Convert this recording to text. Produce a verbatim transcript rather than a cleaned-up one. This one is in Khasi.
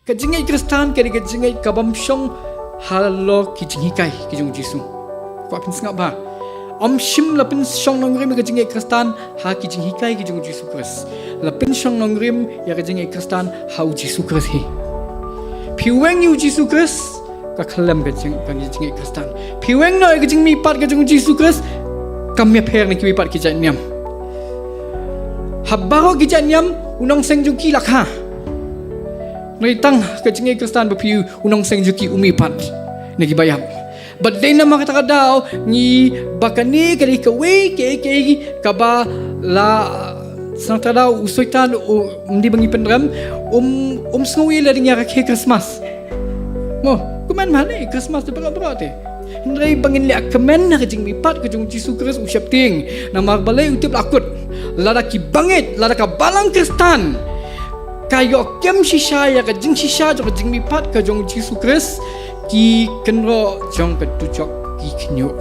Ka jingngeit Khristan ka dei ka jingngeit ka bym shong halor ki jinghikai ki jong u Jisu. Kwah phin sngap bha. Ym shym la pynshong nongrim ïa ka jingngeit Khristan ha ki jinghikai ki jong u Jisu Khrist. La pynshong nongrim ïa ka jingngeit Khristan ha u Jisu Khrist hi. Phi weng ïa u Jisu Khrist, ka khlem ka jing, ka jingngeit Khristan. Phi weng noh ïa ka jingmihpat ka jong u Jisu Khrist, kam ïapher na ki mihpat ki jait niam. Ha baroh ki jait niam, u nongseng jong ki la kha. Hynrei tang ka jingngeit Khristan ba phi ïohi u nongseng jong ki u mihpat na ki baïap. Bad dei namar kata ka daw ngi ba kane ka dei kawei kaei kaei kaba la, sngewthuh, u Soitan um dei ba ngi pynrem, um, um sngew ïa lade ïa ka khie Christmas. Mo, kumne ma ne Christmas te baroh baroh te. Hynrei ba ngin leh kmen ha ka jingmihpat ka jong u Jisu Khrist u sheptieng. Namar balei? U tip la kut. Lada ki bangeit, lada ka balang Khristan ka ïoh kem shisha ïa ka jingshisha jong ka jingmihpat ka jong u Jisu Khrist, ki kynroh jong ka dujok ki khynñiuh.